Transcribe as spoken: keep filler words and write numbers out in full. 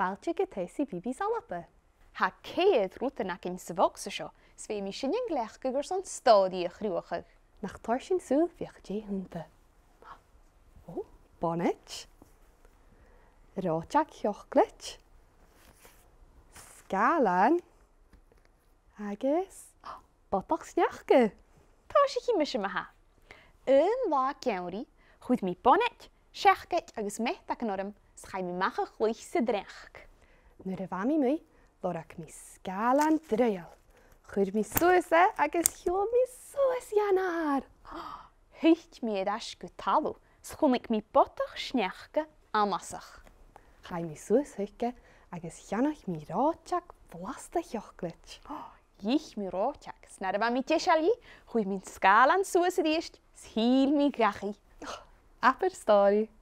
Fàilte gu Teasaidh B B C Alba. Tha ceud rudan againn sa bhogsa seo, 's bidh mi sin a' cleachdadh airson stòiridh a chruthachadh. Nach toir sinn sùil feuch dè th' annta. Ò, bonaid. Reòiteag chocolate. Sgàilean. Agus bodach-sneachda. Tòisichidh mise ma-thà. Aon latha geamhraidh, chuir mi bonaid, seacaid agus meatagan orm, 's chaidh mi a-mach a chluich sa t-sneachd. Nuair a bha mi a-muigh, lorg mi sgàilean draoidheil. Chuir mi suas e agus shiubhail mi suas dhan adhar. Thuit mi air ais gu talamh, 's chunnaic mi bodach-sneachda annasach. Chaidh mi suas thuice agus cheannaich mi reòiteag blasta chocolate. Dh'ith mi reòiteag, 's nuair a bha mi deiseil dhi, chuir mi an sgàilean suas a-rithist, 's thill mi dhachaigh. Abair stòiridh.